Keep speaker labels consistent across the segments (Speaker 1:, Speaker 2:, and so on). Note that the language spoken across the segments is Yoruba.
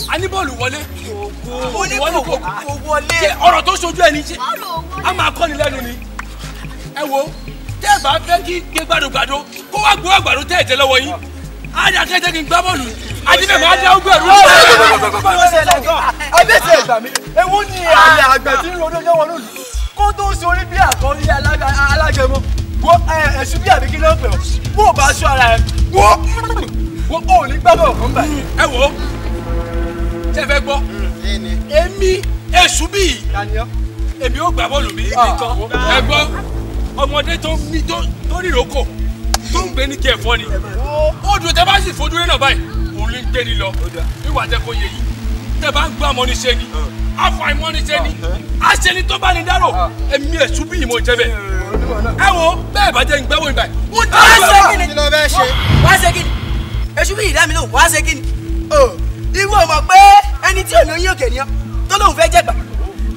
Speaker 1: A ní bọ́ọ̀lù wọlé. Wọlé. Ọ̀rọ̀ tó ṣojú ẹni ṣe a máa kọ́ni lẹ́nu ni. Ẹ wo tẹ́ ẹ bá fẹ́ kí gbé gbàdúgbàdú kó wá gbó àgbàdo tẹ́ ẹ jẹ lọ́wọ́ yín. Á dà kẹ́ jẹ́ kí n gbá bọ́ọ̀lù. Adébẹ̀ máa dá ogun ẹ̀rú.
Speaker 2: Abẹ́sẹ̀ ẹ̀gbà mi, ewu ni àlẹ́ àgbẹ̀ tí ń ronú yán wọn lónìí. Kó tó sorí bí àkọ́rí alágẹmọ, wo ẹ̀sùn bí àbí kí ló ń pè ọ́. Bó o bá aṣọ ara ẹ̀, wo ò ní gbá bọ́ọ̀lù kan báyìí.
Speaker 1: Ẹ wo ṣe fẹ́ gbọ́ èmi èṣù bíi èmi ò gbá bọ́ọ̀lù mi ẹ gbọ́ ọmọdé tó ní ìrókò tó ń gbé ní kí ẹ̀fọ́ ni ó dùn tẹ́ bá sì fojú rí náà báyìí òun ló ń gbé ní lọ ìwà tẹ́ kó yẹ yìí tẹ́ bá ń gbọ́ ọmọníṣẹ́ ni àfàìmọ́níṣẹ́ ni àṣẹni tó bá ní dárò èmi èṣù bíi mo jẹ bẹ́ẹ̀ ẹ wo bẹ́ẹ̀ bá jẹ́ ń gbá bọ́ọ̀lù báyìí.
Speaker 3: Wá ṣe kí ni èṣù bíi ìdá mi lóhùn wá ṣe kí ni ìwọ mọ̀ pé ẹni tí ò ní oyin òkè ni ọ́ tó lóun fẹ́ jẹ̀gbà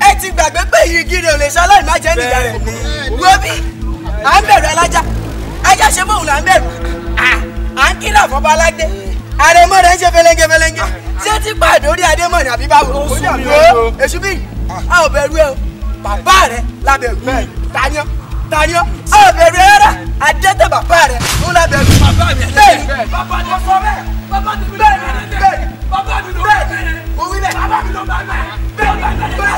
Speaker 3: ẹ ti gbàgbé pé igi rẹ̀ ò lè ṣaláì má jẹ́ nígbà rẹ̀ wo bí à ń bẹ̀rù alájà ajá ṣe bóun là ń bẹ̀rù à ń kíra fọba alágbé àrẹ̀mọ rẹ̀ ń ṣe fẹlẹ́ngẹ fẹlẹ́ngẹ ṣé tí pàdé orí adémọ̀ ní àbí báwo wo èṣù bí a ò bẹ̀rù ẹ o bàbá rẹ̀ la bẹ̀rù taniọ́ taniọ́ a ò bẹ̀rù ẹ rárá adẹ́tẹ̀ bàbá rẹ̀ ń la bẹ̀rù bẹ́ẹ̀ ni
Speaker 1: bàbá mi sọ bẹ́ẹ̀ bàbá mi ló bẹ́ẹ̀ bàbá mi ló bẹ́ẹ̀
Speaker 3: òwú bẹ́ẹ̀
Speaker 1: bàbá mi ló bẹ́ẹ̀ bẹ́ẹ̀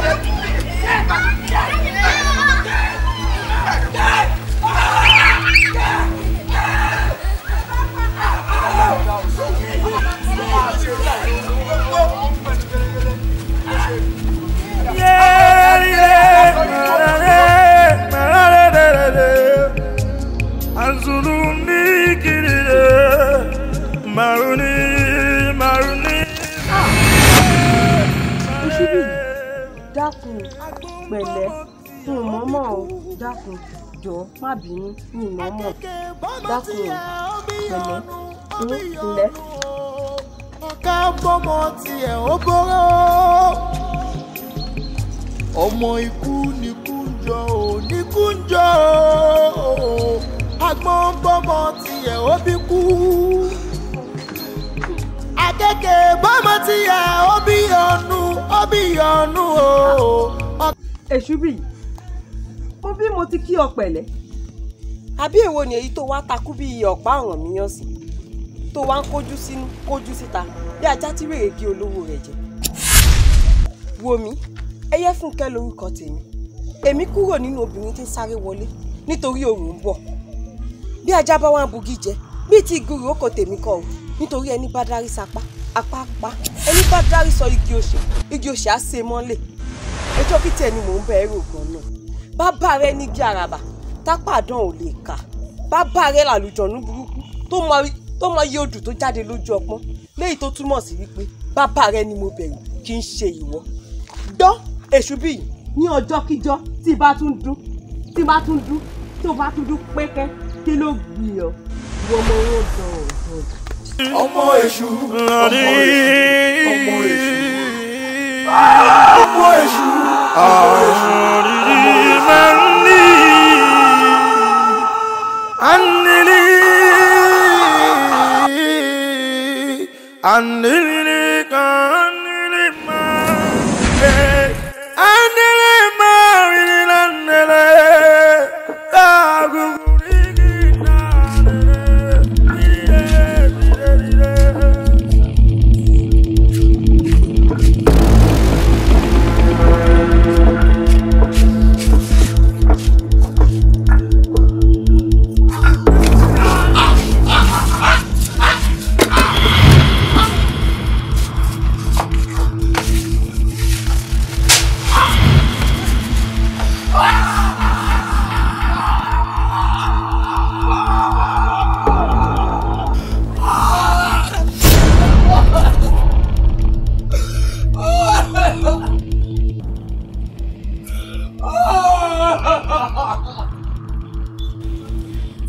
Speaker 4: Dákun pẹ̀lẹ́ n ò mọ̀ọ́mọ̀ o dákun jọ̀ọ́ má bínú n ò mọ̀ọ́mọ̀ dákun pẹ̀lẹ́ ńlẹ́.
Speaker 5: Ọ̀ká bọ́mọ tiẹ̀ ó bóró. Ọmọ ikú nikú ń jọ ò nikú ń jọ ò. Agbọ́n bọ́mọ tiẹ̀ ó bí kú. Akẹ́kẹ́ bọ́mọ tiẹ̀ ó bí ọ̀nù ó bí ọ̀nù o.
Speaker 4: Èṣù bí mo bí mo ti kí ọ pẹ̀lẹ́ àbí èwo ni èyí tó wá takú bí ọ̀pá ọ̀ràn mi yàn sí tó wá ń kójú sínú kójú síta bí ajá tí wèrè gé olówó rẹ̀ jẹ. Wò mí ẹyẹ Fúnkẹ́ lórúkọ tèmi èmi kúrò nínú obìnrin tí ń sáré wọlé nítorí òòrùn ń bọ̀ bí ajá bá wá ń bugi jẹ bíi ti gúrú ó kò tèmi kọ o nítorí ẹni bá dárí sapá apá pa ẹni bá dárí sọ igi òṣè igi òṣè á ṣe mọ́lẹ̀ ẹjọ́ kí tiẹ̀ ni mò ń bẹ ẹrù gan náà bàbá rẹ ní igi àràbà Tápàdán ò lè kà. Bàbá rẹ làlùjọ̀nú burúkú tó mọ iye odù tó jáde lójú ọpọ́n. Léyìí tó túmọ̀ sí wípé bàbá rẹ ni mo bẹ̀rù kì í ṣe ìwọ. Gbọ́ èṣù bíi ní ọjọ́kíjọ́ tí bá tún dún tí bá tún dún tó bá tún dún pẹ́kẹ́ kí ló gbì ọ́ ìwọ ọmọ owó dán ọ̀dọ́.
Speaker 5: Ọmọ èṣù, ọmọ èṣù, ọmọ èṣù, ọmọ èṣù, ọmọ èṣù,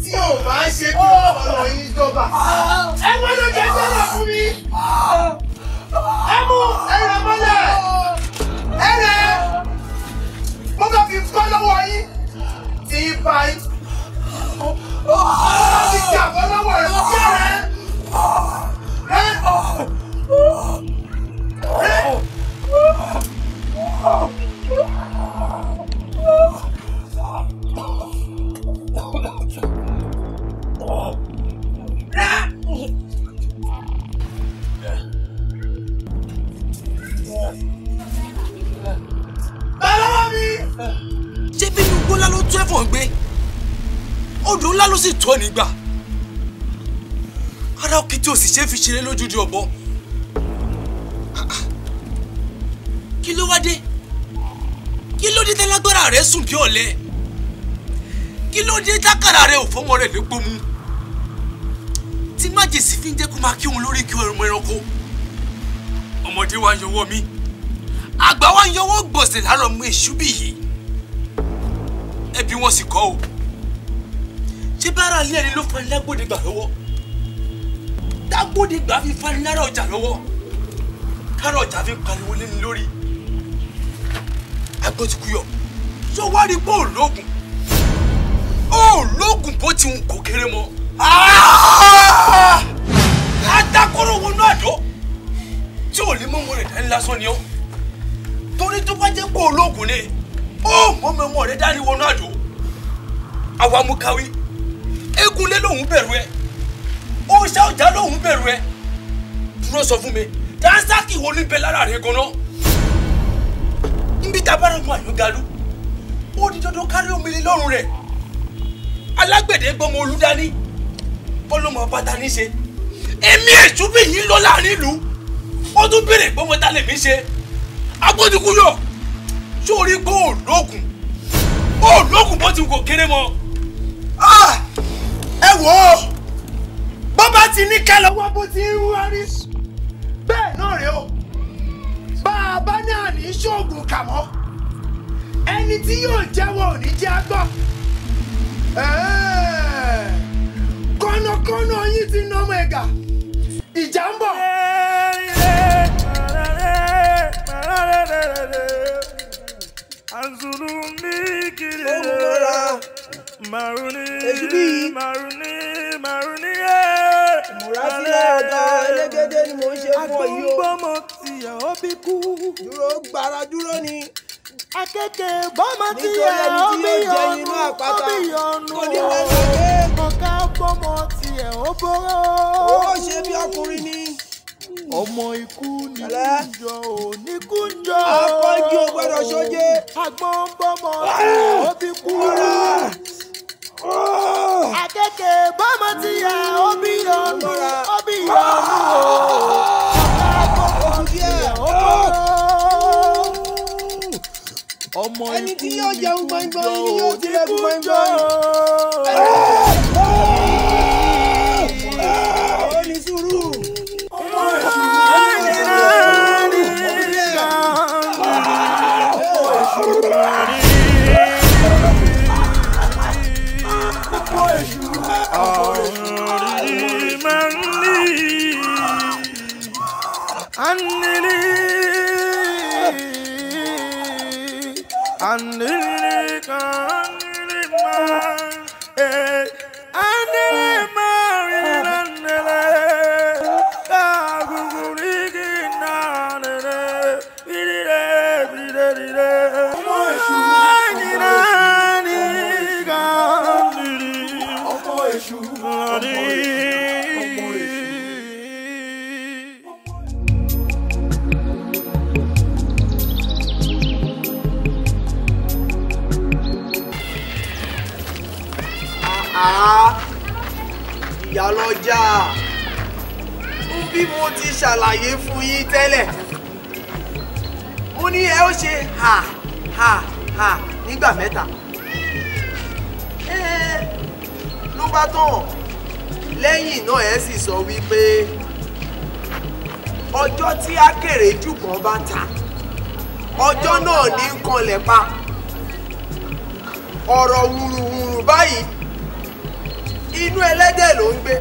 Speaker 2: Tí ò bá ń ṣe bí ọ̀rọ̀ yìí jọba. Ẹ wọ́n ló jẹ́ sọ́nà fún mi. Ẹ mú ẹrẹ mọ́lẹ̀. Ẹrẹ mo bá fi bọ́ lọ́wọ́ yín tí í bá yín. Mo bá fi jà bọ́ lọ́wọ́ rẹ̀ sí ẹrẹ. Rẹ rẹ.
Speaker 1: Ṣé bí inú igbó ńlá ló tún ẹ̀fọ̀n gbé odò ńlá ló sì tọ́ nígbà ara òkè tí o sì ṣe é fi ṣeré lójúdi ọ̀bọ kí ló wá dé kí ló dé tálágbára rẹ sùn bí ọ̀lẹ kí ló dé tákàrà rẹ ò fọmọ rẹ lépo mu tí májèsí fi ń jẹ́ kó máa kí òun lórí kí ọmọ ẹranko ọmọdé wa ń yọwọ́ mi àgbà wa ń yọwọ́ gbọ̀nsẹ̀ láàárọ̀ mú èṣù bí yìí ẹbí wọn sì kọ́ o ṣé bára ilé ẹni ló fani lágbódegbà lọ́wọ́ tágbódegbà fi fani lára ọjà lọ́wọ́ kára ọjà fi pariwo lé ní lórí agbótikúyọ̀ ṣó wá rí pé òlóògùn òlóògùn bó ti ń kó kéré mọ́ adákọ́rọ̀ wọnú àdó tí ò lè mọ́mọ́ rẹ̀ dání lásán ni ọ́ torí tó bá jẹ́ pé olóògùn ni ó mọ́mọ́ rẹ̀ dání wọnú àdó àwa mú káwí eégúnlé lòún bẹ̀rù ẹ òòṣà ọjà lòún bẹ̀rù ẹ dúró sọ fún mi dánsákì wo ní bẹ lára rẹ gan-an níbi tá a bá rẹ̀ mú àyàngalú ó di dandan kárí omi lé lọ́rùn rẹ̀ alágbẹ̀dẹ gbọ́mọ olúdání ọlọ́mọ bàtà ní ṣe èmi èṣù bí yín lọ láàrin ìlú ó tún béèrè gbọ́mọ tá lèmi ṣe agbódùkúyọ̀ sórí pé òlóògùn òlóògùn bó ti kò kéré mọ́.
Speaker 2: Ẹ wò ó bó bá ti ní ká lọ́wọ́ bó ti ń wárí bẹ́ẹ̀ náà rèé o bá a bá náà ní ṣoògùn kà mọ́ ẹni tí yóò jẹ́wọ́ ò ní jẹ́ àgbọ̀ kọ́nàkọ́nà yín ti nà ọmọ ẹ̀gà ìjà ń bọ̀.
Speaker 3: Èṣù bí yìí. Ìmúrasílẹ̀ ọ̀dọ̀ elégédé ni mò ń ṣe fún ọ yìí o.
Speaker 5: Agbóngbọ́mọ tìyà ó bí kú.
Speaker 3: Dúró gbára dúró ni.
Speaker 5: Akẹ́kẹ́ bọ́mọ
Speaker 3: Nítorí
Speaker 5: tìyà
Speaker 3: ẹni
Speaker 5: ó
Speaker 3: tí
Speaker 5: bí
Speaker 3: yóò jẹ
Speaker 5: ọ̀nù
Speaker 3: inú
Speaker 5: ó
Speaker 3: àpáta.
Speaker 5: bí ọ̀nù.
Speaker 3: Kò ní wọ́n lókè.
Speaker 5: Ọ̀ká bọ́mọ tìyà ó bóró.
Speaker 3: Ó ṣe bí ọkùnrin ni.
Speaker 5: Ọmọ ikú ni
Speaker 3: Pẹ̀lẹ́.
Speaker 5: kúnjọ ò ní kúnjọ.
Speaker 3: Akọ igi ò gbọ́dọ̀ ṣoje.
Speaker 5: Agbóngbọ́mọ tìyà ó bí kú. Akẹ́kẹ́ bọ́mọ tìyà ó bí ọ̀nù ó bí ọ̀nù o. Ọ̀ká bọ́mọ
Speaker 3: Ó kù díẹ̀.
Speaker 5: tìyà ó bóró. Ọmọ Ọmọ
Speaker 3: ẹni
Speaker 5: ikú
Speaker 3: tí yóò jẹun
Speaker 5: nikú
Speaker 3: gbọ̀ngbọ̀n
Speaker 5: jọ
Speaker 3: ni yóò tilẹ̀
Speaker 5: nikú
Speaker 3: gbọ̀ngbọ̀n.
Speaker 5: jọ.
Speaker 3: Ó ní sùúrù. Ìyálọ́jà, bí mo ti ṣàlàyé fún yín tẹ́lẹ̀, mo ní ẹ ó ṣe ha ha ha nígbà mẹ́ta. Ló bá tán, lẹ́yìn náà ẹ sì sọ wípé ọjọ́ tí akèrèjù kan bá ta, ọjọ́ náà ní kanlẹ̀ pa. Ọ̀rọ̀ wùrùwùrù báyìí inú ẹlẹ́dẹ̀ ló ń gbé.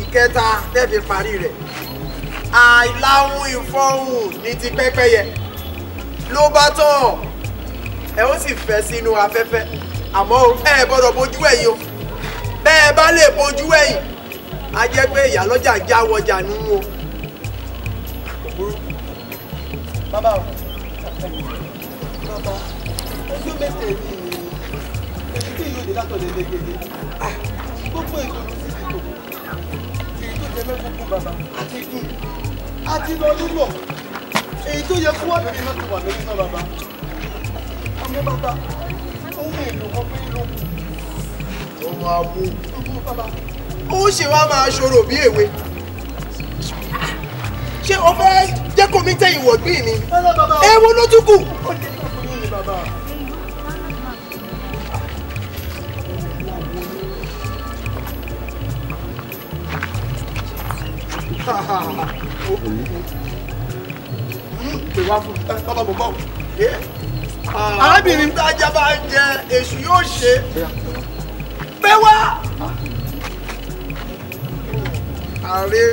Speaker 3: Ìkẹta tẹ́ fi parí rẹ̀, àìláhùn ìfọ̀hùn ní ti pẹ́pẹ́yẹ. Ló bá tán, ẹ ó sì fẹ́ sínú afẹ́fẹ́. Àmọ́ ẹ gbọ́dọ̀ bojú ẹ̀yìn o. Bẹ́ẹ̀ bá lè bojú ẹ̀yìn, á jẹ́ pé ìyálọ́jà já wọjà nínú o. Kò burú.
Speaker 2: Bàbá o, bàbá, ojú mẹ́tẹ̀ẹ̀ ni èyí tí yóò dé látọ̀dẹ̀ lẹ́gẹ̀dẹ̀. Gbogbo ètò ló sì ti tò. Èyí tó jẹ mẹ́gbógún bàbá àti gùn àti lọ lílọ. Èyí tó yẹ kó wà lórí iná ti wà lórí iná bàbá. Ọmọ bàbá, ohun èlò kan péré ló kù.
Speaker 3: Ọmọ awo.
Speaker 2: Ọmọ bàbá.
Speaker 3: Ó ṣe wá máa ṣòro bí èwe. Ṣé o fẹ́ jẹ́ kó mi tẹ ìwọ̀gbìn mi?
Speaker 2: Rárá bàbá o.
Speaker 3: Èwo ló tún kù?
Speaker 2: Ó dé fún yín ni bàbá.
Speaker 3: Pè wá fún mi.
Speaker 2: Bàbá mo bọ̀.
Speaker 3: Arábìnrin tájá bá ń jẹ èṣù yóò ṣe. Pé wá. Ààrẹ.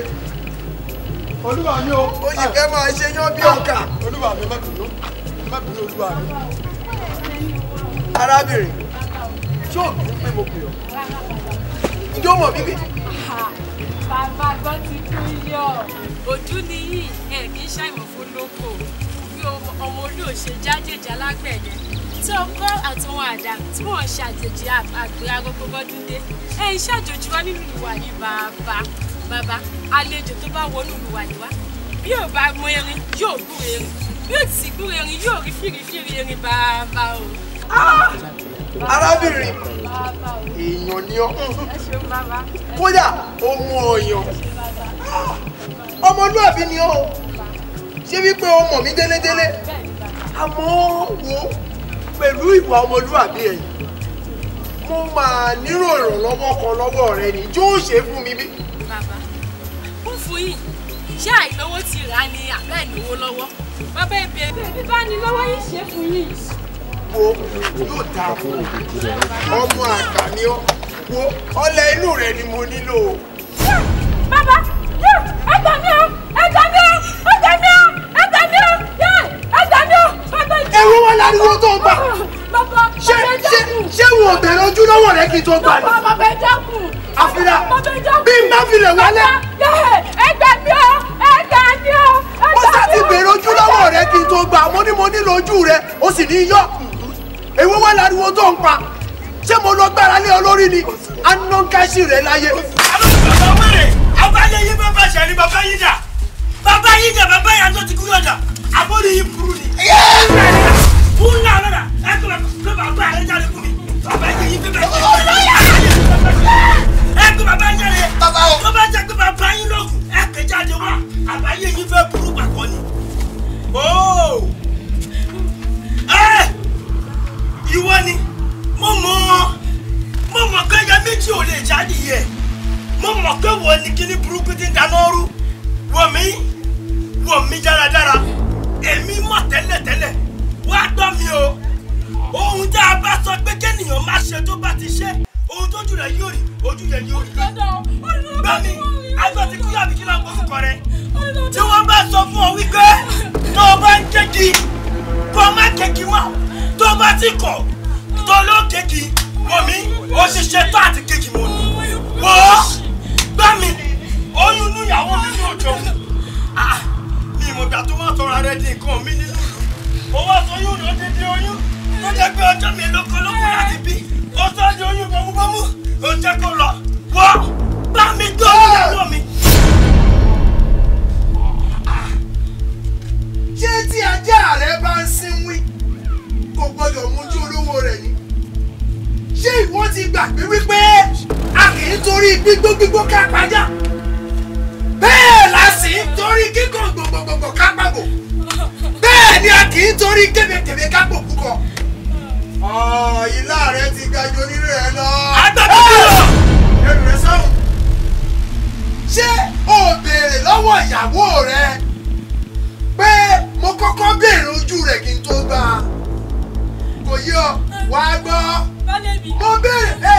Speaker 2: Olúwa mi o.
Speaker 3: Ó sì fẹ́ máa ṣe yán bí ọkà.
Speaker 2: Olúwa mi má bínú. Má bínú olúwa mi.
Speaker 3: Arábìnrin, ṣé o bínú pé mo pè ọ́? Ǹjẹ́ o mọ̀ bíbí?
Speaker 6: Bàbá gbọ́ ti kú yọ. Ojú ni yìí, ẹ kì í ṣàìmọ̀ fún lóko. Bí ọmọ olóòṣè jájèjì alágbẹ̀dẹ tí ọkọ́ àtàwọn àdá tí wọ́n ń ṣàjèjì àgbẹ̀ agogo bọ́dún dé. Ẹ ń ṣàjòjì wá nínú ìwà yìí bàbá. Bàbá, àlejò tó bá wọnú ìwà yìí wá. Bí ò bá mọ erin, yóò gbúre erin. Bí ò sì gbúre erin, yóò rí fìrífìrí erin bàbá o.
Speaker 3: Arábìnrin,
Speaker 6: Bàbá o.
Speaker 3: èèyàn ni ọ́.
Speaker 6: Ẹ ṣeun bàbá.
Speaker 3: Kódà ó mú ọyàn. Ọmọlúàbí ni ọ́. Ṣé wípé o mọ̀ mí délédélé?
Speaker 6: Bẹ́ẹ̀ni bàbá.
Speaker 3: Àmọ́ wo pẹ̀lú ìwà ọmọlúàbí ẹ̀ yìí, mo máa nílò ìrànlọ́wọ́ kan lọ́wọ́ rẹ ni. Jó ṣe fún mi bí?
Speaker 6: Bàbá, ó fún yín. Ṣé àìlówó ti rà á ni àbẹ́ ìlówó lọ́wọ́? Bàbá ìbéèrè bí bá ní lọ́wọ́ yìí ṣe fún yín.
Speaker 3: Wo yóò dáa fún ọ. Ọmọ àgbà ni ọ́. Wo ọlẹ inú rẹ ni mo nílò o.
Speaker 6: Bàbá, yóò ẹ gbà mí o, ẹ gbà mí o, ẹ gbà mí o, ẹ gbà mí o, yóò ẹ gbà mí o, bàbá ìjọ.
Speaker 3: Ewu wọn láriwo tó ń gbà.
Speaker 6: Bàbá,
Speaker 3: Ṣé
Speaker 6: bàbá ẹ
Speaker 3: ṣé
Speaker 6: dákun.
Speaker 3: ṣé wọn ò bẹ̀rẹ̀ ojú lọ́wọ́ rẹ kí n tó gbà ní?
Speaker 6: Bàbá, bàbá ẹ dákun.
Speaker 3: Àfihàn
Speaker 6: Bàbá ẹ dákun.
Speaker 3: bí n bá filẹ̀ wálé.
Speaker 6: Yóò ẹ gbà mí o, ẹ gbà mí o, ẹ
Speaker 3: Ó
Speaker 6: gbà
Speaker 3: sá
Speaker 6: mí
Speaker 3: ti
Speaker 6: o.
Speaker 3: bèrè ojú lọ́wọ́ rẹ kí n tó gbà. Mo ní mo nílò ojú rẹ, o sì ní yọ. Èwo wá láriwo tó ń pa? Ṣé mo lọ gbára lé ọ lórí ni? Anọ́ńkáṣí rẹ láyé.
Speaker 7: Bàbá wẹ̀rẹ̀, abalẹ̀ yín bá bàṣẹ ni bàbá yín dà. Bàbá yín dà, bàbá yà tó ti kú lọ́jà. Àbórí yín burú ni. Fún náà lọ́dà, ẹ kò bá bàbá rẹ jáde fún mi. Bàbá yín yín bẹ́ẹ̀ ẹ kò bàbá jáde. Tó bá jẹ́ pé bàbá yín lọ́gùn, ẹ pè jáde wá. Àbáyé yín fẹ́ burú pàkọ́ ni. Ẹ méjì ò lè jáde yẹ. Mo mọ̀ pé wọ́n ní kíní burúkú ti ń dáná rú. Wọ̀ mí, wọ̀ mí dáradára. Èmi mọ̀ tẹ́lẹ̀tẹ́lẹ̀. Wá gbọ́ mi o. Ohun tá a bá sọ pé kéèyàn má ṣe tó bá ti ṣe, ohun tójú rẹ̀ yóò rí, ojú rẹ̀ yóò rí. Gbọ́ mi, àgbà ti kú yàbí kí ló ń gbórúkọ rẹ̀. Tí wọ́n bá sọ fún ọ wípé tó o bá ń kéki, kó o má kéki mọ́. Tó o bá ti kọ̀, tó ló kéki, wọ̀ mí, o ti ṣe tó àti kéki mọ́ ni. Wò ó, gbọ́ mi, oyún inú ìyàwó mi ní òjò. Mi ìmọ̀ ìgbà tó wá sọ̀rọ̀ rẹ di nǹkan mi nínú ìlú. Ó wá sọ yóò lọ dédé oyún. Tó jẹ́ pé ọjọ́ mi ló kọ́ ló kù láti bí. Ó sọ di oyún bọ́múbọ́mú. Ó jẹ́ kó lọ. Wọ́ bá mi gbọ́ ìyàwó mi.
Speaker 5: Ṣé tí ajá rẹ bá ń sínwín kò gbọdọ̀ mójú olówó rẹ̀ ni? Ṣé ìwọ ti gbàgbé wípé a kì í torí gbígbó gbígbó ká pajá? Bẹ́ẹ̀ la sì ń torí kíkàn gbogbogbò ká pàgò. Bẹ́ẹ̀ ni a kì í torí kébékébé ká pò púpọ̀. Ìlà rẹ ti ga ju onírú rẹ lọ.
Speaker 7: Agbábíyọ̀!
Speaker 5: Ẹrù rẹ sọ́hùn. Ṣé o béèrè lọ́wọ́ ìyàwó rẹ pé mo kọ́kọ́ béèrè ojú rẹ̀ kí n tó gbà á? Kò yí ọ, wàá gbọ́. Mo béèrè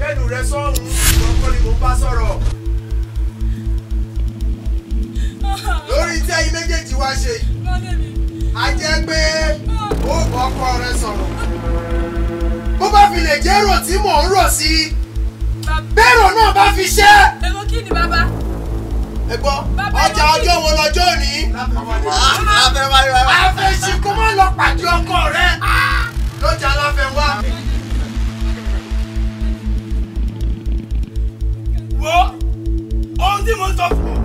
Speaker 5: ẹnu rẹ sọ́hùn, kọ́kọ́ ni mo bá sọ̀rọ̀. Lórí tí ẹ̀yin méjèèjì wá ṣe yìí, a jẹ́ pé ó bọ́ ọkọ rẹ sọ̀rọ̀. Bó bá fi lè jẹ́rò tí mò ń rò sí i, bẹ́ẹ̀rò náà bá fi ṣẹ́.
Speaker 6: Èrò kí ni bàbá?
Speaker 5: Ẹ gbọ́, ọjà ọjọ́ wo lọ́jọ́ òní? Àfẹ̀sí kó má lọ pàdé ọkọ rẹ lọ́jà aláfẹ̀wá.
Speaker 7: Wo ohun tí mo sọ fún.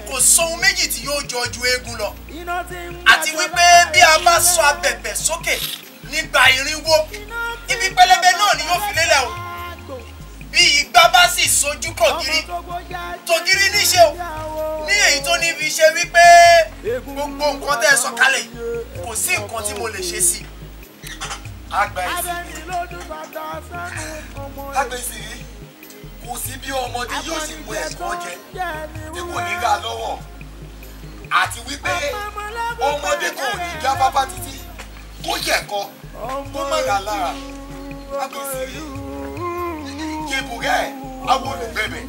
Speaker 5: Kò sóhun méjì tí yóò jọ ju eégún lọ, àti wípé bí a bá sọ abẹ̀bẹ̀ sókè nígbà irinwó, ibi pẹlẹbẹ náà ni yóò fi lélẹ̀ o. Bí igbá bá sì sojú kògiri, tògiri níṣe o, ní èyí tó ní fi ṣe wípé gbogbo nǹkan tẹ́ ẹ sọ kalẹ̀ kò sí nǹkan tí mo lè ṣe sí i.
Speaker 8: Àgbà èsì rí, kò sí bí ọmọdé yóò ṣe mú ẹ̀kọ́ jẹ tí kò ní ra lọ́wọ́, àti wípé ọmọdé kò ní já pápá títí kó jẹ̀kọ kó má ra lára. Àgbà èsì rí, jébùrẹ́ àwọn olùgbẹ̀bẹ̀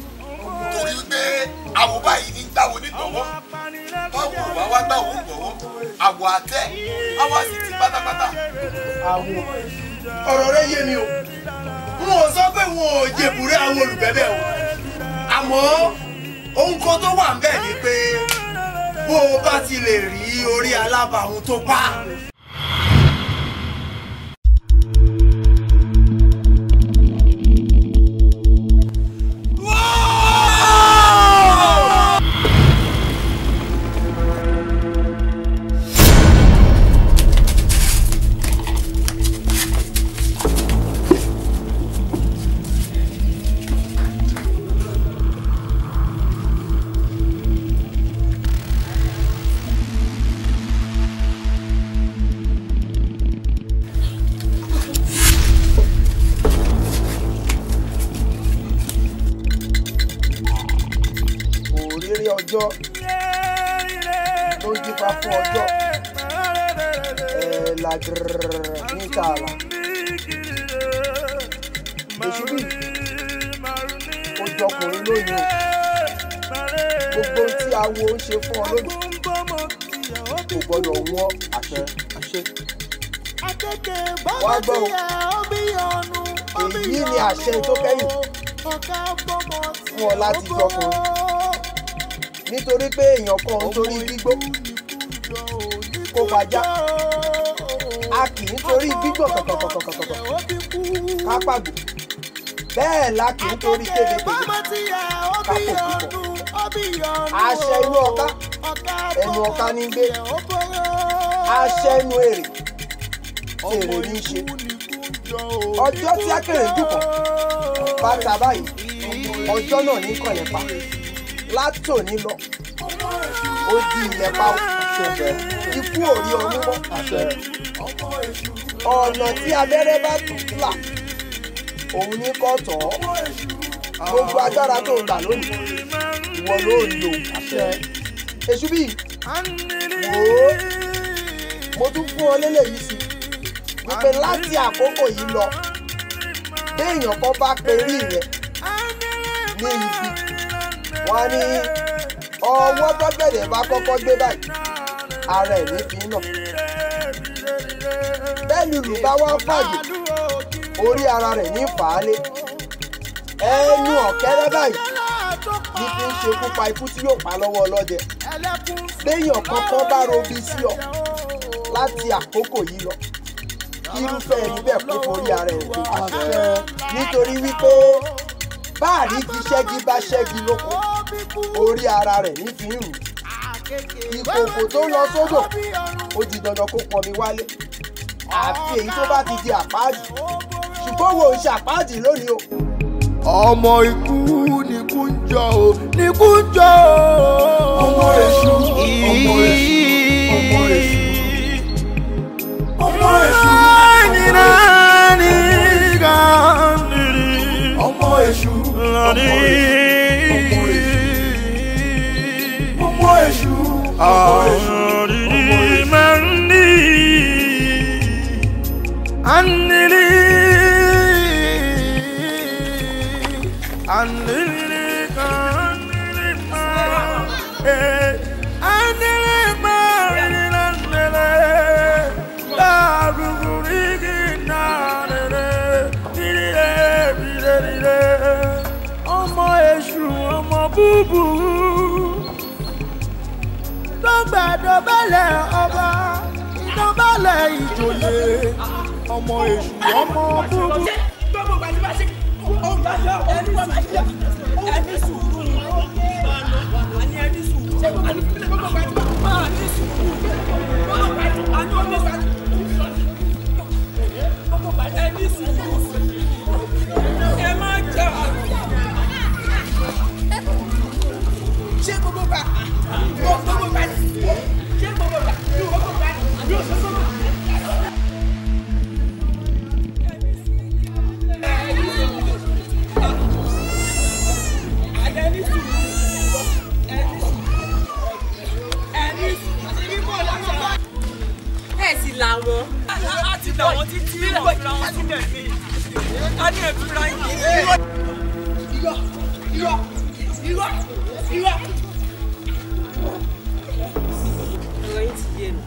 Speaker 8: torí wípé àwọ̀ báyìí ní gbàwó nígbọ̀wọ́, báwo wá wá gbàwó gbọ̀wọ́, àwọ̀ àtẹ àwọ̀ àti ti pátápátá.
Speaker 5: Àwọ̀ ọ̀rọ̀ rẹ yé mi o, n ò sọ pé wọn ò jèbùrẹ́ àwọn olùgbẹ̀bẹ̀ o, àmọ́ ohun kan tó wà ńbẹ̀ ni pé bó o bá ti lè rí orí alábàáhùn tó pa. Ọjọ́ ló ń dífá fún ọjọ́ ẹ̀ẹ́dàgìrì ní tààlà. Èṣù bí ó jọkùnrin lónìí o, gbogbo tí awo ń ṣe fún ọ lónìí kò gbọdọ̀ wọ́n àṣẹ.
Speaker 9: Wá gbọ́ o, èyí ni àṣẹ tó kẹ́yìn fún ọ láti jọkùnrin, nítorí pé èèyàn kan ń torí gbígbó kó pajá, a kì í torí gbígbó kọ̀kọ̀kọ̀kọ̀kọ̀ ká pàgbò, bẹ́ẹ̀ la kì í torí kébékébé ká pò púpọ̀. Àṣẹ inú ọká ẹnu ọká ní gbé, àṣẹ inú èrè èrè ní í ṣe. Ọjọ́ tí akéré dùkọ̀ bàtà báyìí, ọjọ́ náà ní kànlẹ̀ pa. Látòní lọ, ó di ilẹ̀ pa ó, ikú ò rí ọmú mọ́. Ọ̀nà tí abẹ́rẹ́ bá là, òun ní kọ́ tọ̀ ọ́. Gbogbo agbára tó gbà lónìí, ìwọ ló lò. Èṣù bíi wò ó, mo tún fún ọ lélẹ̀ yìí sí wípé láti àkókò yìí lọ, béèyàn kan bá perí rẹ ní ibi, wọn ní ọwọ́ tọ́gbẹ̀dẹ̀ bá kọ́kọ́ gbé báyìí, ara ẹ̀ ní fi ń nà. Bẹ́ẹ̀ lùlù bá wá fàyè, orí ara rẹ̀ ní fàálẹ̀. Ẹnu ọ̀kẹ́rẹ́ báyìí ní fi ń ṣekú pa ikú tí yóò pa lọ́wọ́ ọlọ́dẹ. Béèyàn kankan bá robi sí ọ láti àkókò yìí lọ, irúfẹ́ ẹni bẹ́ẹ̀ kó forí ara ẹ̀ gbé. Nítorí wípé báàrí kí ṣẹ́gi bá ṣẹ́gi lóko, orí ara rẹ̀ ní fi ń rù. Ìkòkò tó lọ sódò, ó di dandan kó pọnmi wálé, àfi èyí tó bá ti di àpáàdì. Ṣùgbọ́n wo ń ṣe àpáàdì lónìí o.
Speaker 10: Ọmọ ikú nikú ń jọ o, nikú ń jọ o. Ọmọ èṣù, ọmọ èṣù, ọmọ èṣù, ọmọ èṣù, ọmọ èṣù, ọmọ èṣù, ọmọ èṣù, ọmọ ọmọ èṣù, ọmọ búburú tó gbàdọ̀bálẹ̀ ọba, ìdọ̀bálẹ̀ ìjòyè, ọmọ èṣù, ọmọ búburú.
Speaker 5: Ṣé gbogbo gbà gbogbo gbà ṣé gbogbo gbà gbogbo gbà yóò ṣe gbogbo.
Speaker 4: Ẹ sì làwọn.
Speaker 7: A ti là wọ́n títí wọ́n fi ra wọn sílẹ̀ ní. A ní ẹ̀fúra yìí.
Speaker 5: Irọ́ irọ́ irọ́ irọ́.
Speaker 4: Ọ̀rọ̀ yín ti yé mi.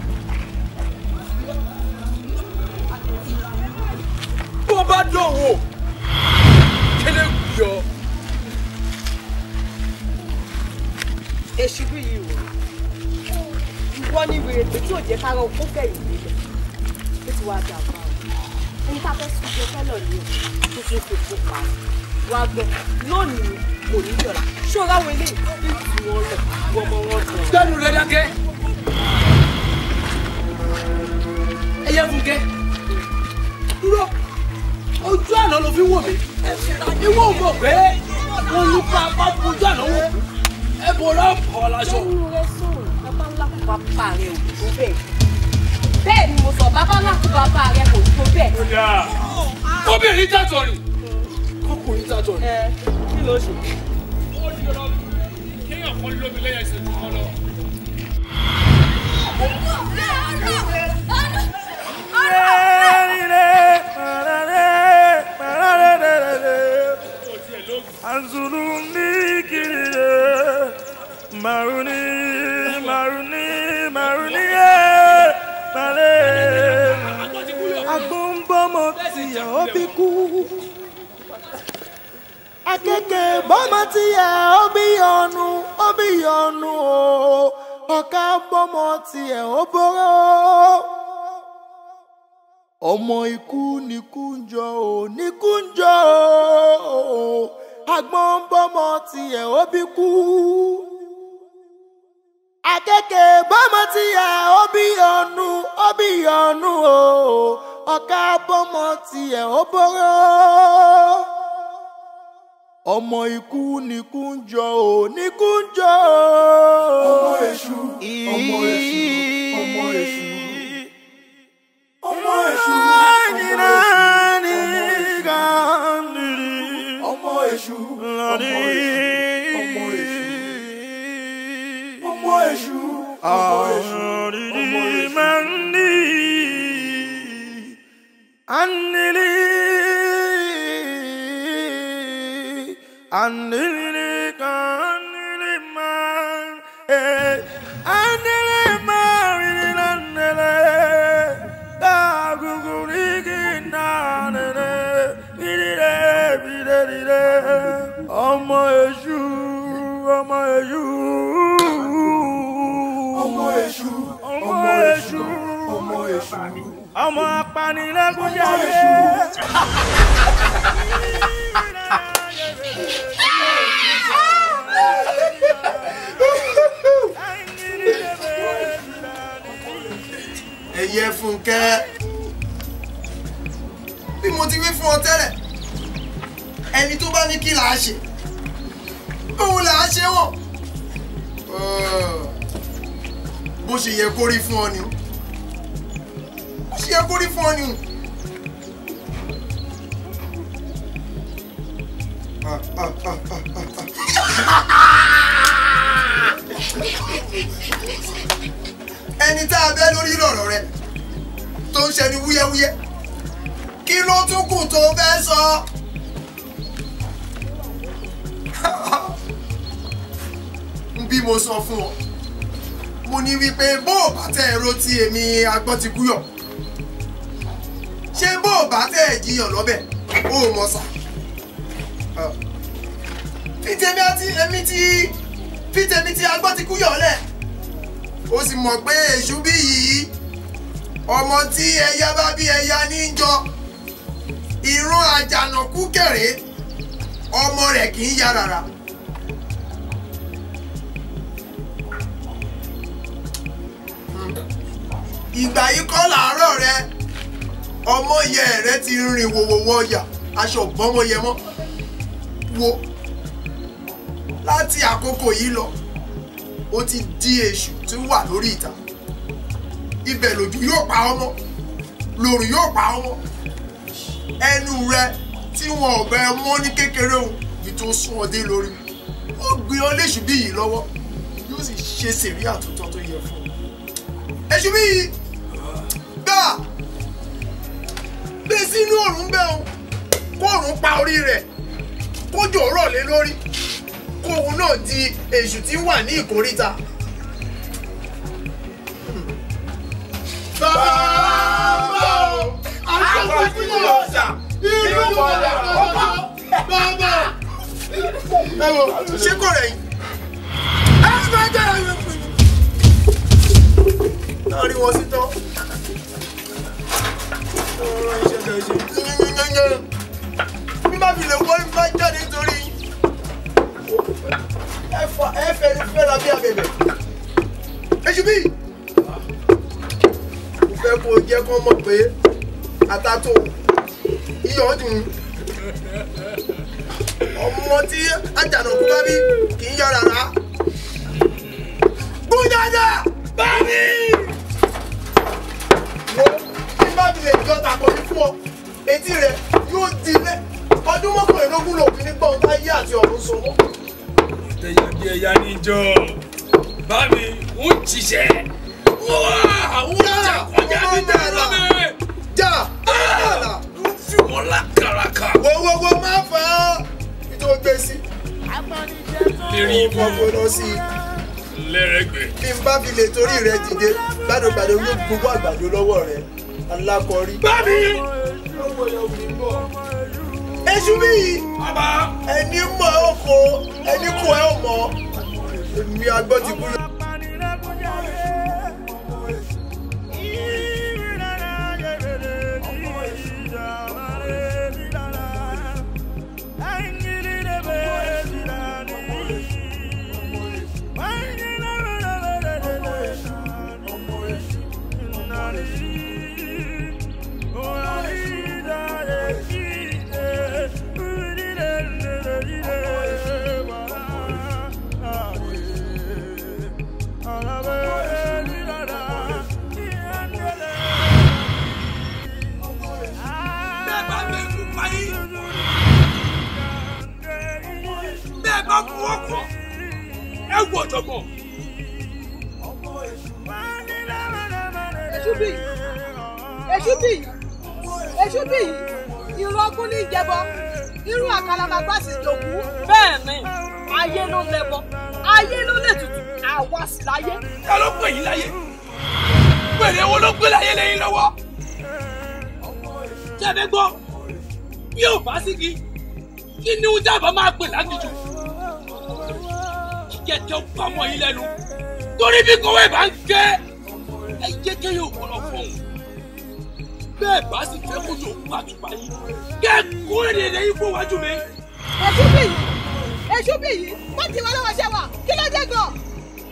Speaker 1: Bó bá dán wò, kélé yọ.
Speaker 4: Èṣù bí yìí wò. Ìwọ ni wèrè pé tí ò jẹ́ kára okó fẹ̀yìn lélẹ̀. Ó ti wá dà bá ọ. Ẹni tá a fẹ́ sùn jẹ fẹ́lọ̀ ni o, tó fi ń fòfò pa. Wá gbọ́, lónìí kò ní yọ̀rá. Ṣé o ráwọn eléyìí bí tù wọ́n lọ, wọ́n mọ wọn tọ̀.
Speaker 1: Gbẹ́nu rẹ dákẹ́. Ẹyẹ fúnkẹ́. Dúró, ojú àná ló fi wò mí. Ìwọ ò mọ̀ pé wọ́n lù pa apá ojú àná wò kú. Ẹ bọ̀rọ̀ bọ̀ láṣọ.
Speaker 4: Lẹ́nu rẹ sọ̀rọ̀, bàbá ńlá kò bàbá rẹ ò tó bẹ́ẹ̀. Bẹ́ẹ̀ ni mo sọ, bàbá ńlá kò bàbá rẹ kò tó bẹ́ẹ̀.
Speaker 1: Obìnrin tàtọ̀ rìn. Ọkùnrin tàtọ̀ rìn.
Speaker 4: Ẹ kí ló ṣe?
Speaker 1: Ó di ọ̀rọ̀ kéèyàn kan lómi lẹ́yìn ẹsẹ̀ tó kọ́ lọ.
Speaker 7: Maruni, Maruni, Maruni, male.
Speaker 10: ó bí kú. Akeke bọ́mọ tiẹ̀ ó bí ọ̀nù ó bí ọ̀nù o. Ọ̀ka bọ́mọ tiẹ̀ ó bóró. Ọmọ ikú nikú ń jọ ò nikú ń jọ o. Àgbọn bọ́mọ tiẹ̀ ó bí kú. Akeke bọ́mọ tiẹ̀ ó bí ọ̀nù ó bí ọ̀nù o. Ọ̀ka bọ́mọ tiẹ̀ ó bóró. Ọmọ ikú nikú ń jọ ò nikú ń jọ o.
Speaker 8: Ọmọ èṣù, ọmọ èṣù, ọmọ èṣù. Ọmọ èṣù, ọmọ èṣù, ọmọ èṣù, ọmọ èṣù, ọmọ èṣù, ọmọ èṣù.
Speaker 10: Ọmọ èṣù, ọmọ èṣù,
Speaker 8: ọmọ èṣù,
Speaker 10: ọmọ èṣù,
Speaker 8: ọmọ èṣù,
Speaker 10: ọmọ apanilẹ́kúnjayé.
Speaker 5: Ẹyẹ Fúnkẹ́, bí mo ti wí fún ọ tẹ́lẹ̀, ẹni tó bá ní kí là á ṣe, òun là á ṣe wọ̀n. Bó ṣe yẹ kó rí fún ọ ni, bó ṣe yẹ kó rí fún ọ ni. Ẹni tá a bẹ́ lórí lọ̀rọ̀ rẹ tó ń ṣẹni wúyẹ́wúyẹ́, kí ló tún kù tó fẹ́ sọ? Bí mo sọ fún ọ, mo ní wípé bó o bá tẹ ẹ̀rọ tí èmi Agbọ́ntikúyọ̀, ṣé bó o bá tẹ ẹ̀ jiyàn lọ́bẹ̀ ó mọ̀ sà. Fítẹ̀mí àti èmi ti fítẹ̀mí ti Agbọ́ntikúyọ̀ lẹ̀, ó sì mọ̀ pé èṣù bí yìí ọmọ tí ẹya bá bí ẹya ní í jọ, ìran àjànàkú kẹrẹ ọmọ rẹ̀ kì í ya rárá. Ìgbà yìí kọ́ làárọ̀ rẹ, ọmọ yẹ rẹ ti rìn wòwòwò ọjà, aṣọ bọ́mọ yẹ mọ́. Wo láti àkókò yìí lọ, ó ti di èṣù tí wà lórí ìta. Ibẹ̀ lòjù yóò pa ọmọ, lòrùn yóò pa ọmọ. Ẹnu rẹ tí wọn ò bẹ mọ́ ní kékeré òun bí tó sún ọdẹ lórí, ó gbé ọ léṣù bí yìí lọ́wọ́, yóò sì ṣe sèrí àtúntò tó yẹ fún ọ. Èṣù bí yìí gbà gbé sínú òrùn bẹ́ẹ̀ o, kó òrùn pa orí rẹ̀, kójò rọ̀ lé lórí, kóun náà di èṣù tí wà ní ìkóríta. Bàbá o, Agbọ́ntikúyọ̀ ọ̀sà, irú wọlé bàbá bàbá. Ẹ wo, ṣé kò rẹ̀ yín? Ẹ máa jẹ́ ẹ̀rọ ìpín. Náà rí wọn sí tán. Ọ̀rọ̀ iṣẹ́ kan ṣe. Bí má fi lè wọ́n bá jáde nítorí ẹ fẹ́ fẹ́ra bí abẹ̀bẹ̀. Èṣù bí! Mo fẹ́ kó o jẹ́ kó mọ̀ pé ata tó iyọ̀ dùn. Ọmọ tí àjànàkú bá bí kì í yára rà. Gún dáadáa! Bá mi! Wo bí bá fi lè jọ tàpọ̀ mi fún ọ, etí rẹ yóò di ilé. Ọdún 21 lòfin nígbà ohun táyé àti ọ̀run so mọ́.
Speaker 1: Ẹyà bí ẹyà níjọ, bá mi ń ṣiṣẹ́, wá ń jà kọjá ní dàrú mi.
Speaker 5: Jà!
Speaker 1: Ń fi wọ́n lákàràkà.
Speaker 5: Wo má fà á nítorí gbé sí.
Speaker 1: Lérí ibú.
Speaker 5: Ọkọ̀ lọ sí i.
Speaker 1: Lẹ́rẹ̀gbẹ́.
Speaker 5: Bí n bá fi lè torí rẹ dìde, gbàdúgbàdú yóò gbogbo àgbàdo lọ́wọ́ rẹ, alákọ̀ọ́rí.
Speaker 1: Bá mi!
Speaker 5: Èṣù bí ẹni mọ̀ ọ́ kó ẹni kó ẹ ò mọ̀ èmi agbọ́n ti kú.
Speaker 4: Èṣù bí ìrọ̀gùn ní ìjẹbọ irú àkàlàmàgbà sì jòkú. Bẹ́ẹ̀ ni ayé ló lẹ́bọ ayé ló lè tutù àwa sì láyé.
Speaker 1: Ta ló pè yín láyé? Pèrè wo ló gbé láyé lẹ́yìn lọ́wọ́? Ṣé ẹ fẹ́ gbọ́? Bí ò bá sí kí ni ó dábàá máa pè lágìjù? Kíkẹ́ tẹ́ ó pamọ́ yín lẹ́nu torí bí kòwé bá ń ké ẹ jẹ́ kí yóò kọ́ lọ fún un. Bẹ́ẹ̀ bá sì fẹ́ kó tó pàtùpà yìí kẹ́ kó èdè yìí fún wájú mi.
Speaker 4: Èṣù bí yìí má ti wá lọ́wọ́ ṣẹ́ wa kí ló dé gan.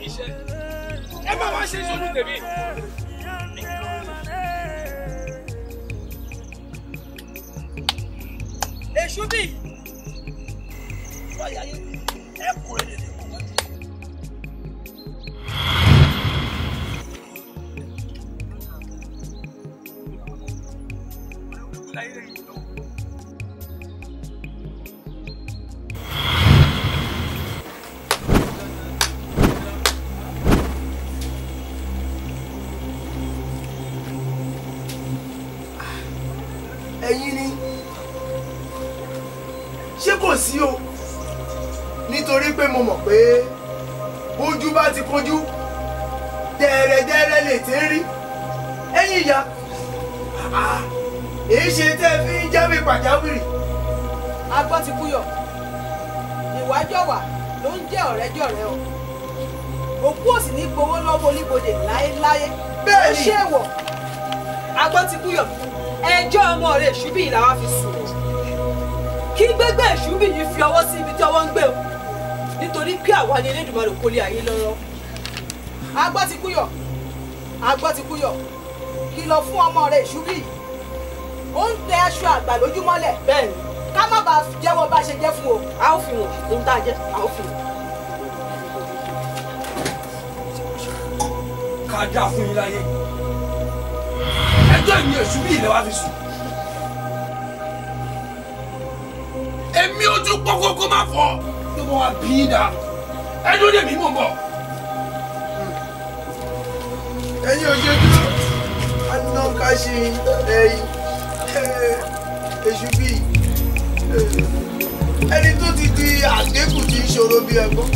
Speaker 1: Iṣẹ́ ẹ má wá ṣe ìṣojú tèmi.
Speaker 4: Èṣù bí yìí.
Speaker 1: Ẹ kó èdè yìí fún wájú mi.
Speaker 5: Ẹ̀yin ni ṣé kò sí o, nítorí pé mo mọ̀ pé ojú bá ti kojú dẹ̀rẹ̀dẹ̀rẹ̀ lè ti rí. Ẹ̀yin ìyá, èyí ṣe tẹ́ fi ń jáwé pàjáwìrì.
Speaker 4: Agbọ́n ti kúyọ̀, ìwájọ̀wà ló ń jẹ́ ọ̀rẹ́jọ̀rẹ́ o. Òkú ò sì ní gbowó lọ́wọ́ oníbodè láéláé.
Speaker 5: Bẹ́ẹ̀ ni.
Speaker 4: Ó ṣe wọ̀. Agbọ́n ti kúyọ̀, ẹjọ́ ọmọ rẹ̀ Èṣù bí làwa fi sùn. Kí gbégbé Èṣù bí yìí fi ọwọ́ sí ibi tí ọwọ́ ń gbé o. Nítorí pé àwa ni Elédùmarè kò lé ayé lọ́rọ́. Agbọ́n ti kúyọ̀, agbọ́n ti kúyọ̀, kìlọ̀ fún ọmọ rẹ̀ Èṣù bí yìí. Ó ń tẹ aṣọ àgbà lójúmọ́lẹ̀. Bẹ́ẹ̀ni. Ká má bàa jẹ́wọ́ bá ṣe jẹ́ fún o. A ó fi wọ̀n ohun tá a jẹ́, a ó fi wọ̀n.
Speaker 1: Ká dáa fún yín láyé. Ẹjọ́ ìyẹn Èṣù bí ilẹ̀ wa fi sùn. Èmi ojú pọ́kókó máa fọ́ tó bá wa bí i dà. Ẹjọ́ dè mí mò ń bọ̀.
Speaker 5: Ẹ̀yin ò ṣe dúró, anáka ṣe ẹ̀yìn. Èṣù bí ẹni tó ti di àgékù tí ń ṣòro bí ẹ̀gbọ́n.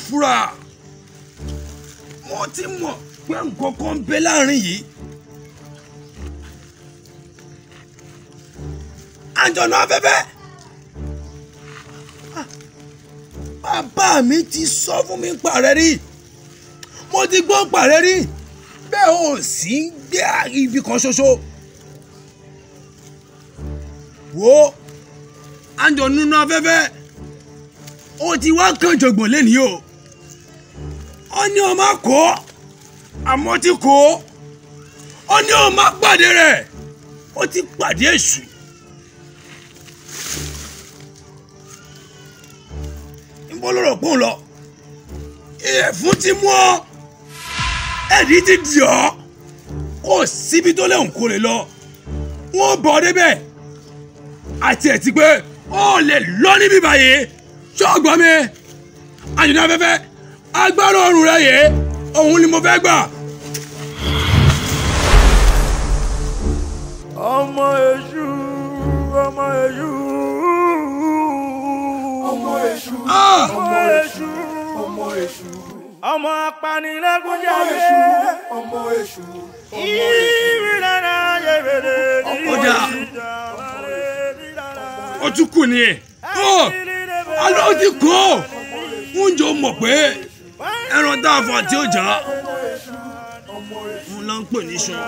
Speaker 1: fura, mo ti mọ̀ pé nǹkan kan ń bẹ láàrin yìí. Àjọ̀nú afẹ́fẹ́, bàbá mi ti sọ fún mi pàrẹ́ rí, mo ti gbọ́ pàrẹ́ rí, bẹ́ẹ̀ ò sì ń gbé ibi kan ṣoṣo. Wo àjọ̀nú afẹ́fẹ́, ó ti wá kàn jọ̀gbọ̀n lẹ́nìí o. Ó ní o máa kó, àmọ́ ti kó. Ó ní o máa pàdé rẹ̀, ó ti pàdé èṣù. Níbo ló rò pé òun lọ? Ìyẹ̀fun ti mú ọ, ẹ̀rí ti dì ọ́, kò síbi tó léwu kó lè lọ. Wọ́n bọ̀ ọ́ débẹ̀, àti ẹ̀ ti pé ó lè lọ níbí báyìí. Ṣọ́ọ̀gbọ́n mi, àjọ̀nú afẹ́fẹ́, agbára ọ̀run rẹ yìí, òun ni mo fẹ́ gbà.
Speaker 10: Ọmọ èṣù, ọmọ èṣù, ọmọ èṣù, ọmọ èṣù, ọmọ èṣù, ọmọ apanilẹ́kúnjayé, ọmọ èṣù,
Speaker 1: ọjà ó tún kù ni ẹ̀ alọ́ ti kọ́ oúnjẹ ó mọ̀ pé ẹran tá a fà tí ó jà ń lọ ń pè ní iṣan.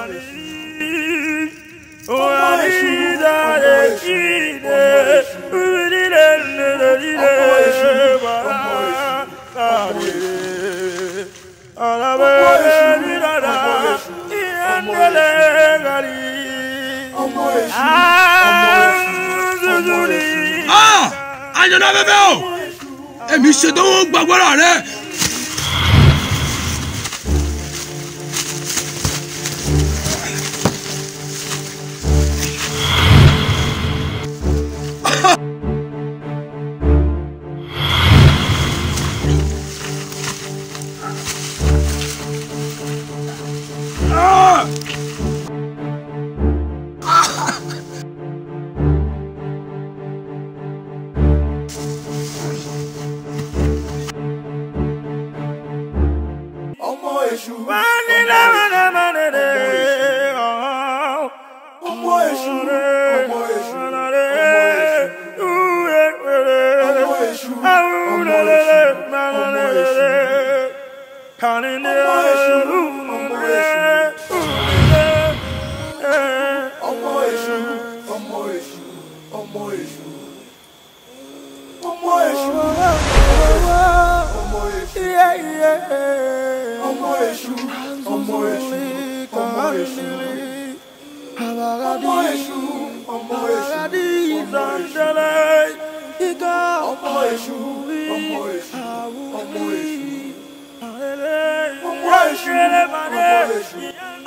Speaker 1: Àjọ̀nú afẹ́fẹ́ o, èmi ṣètò wọn gbàgbọ́ra rẹ.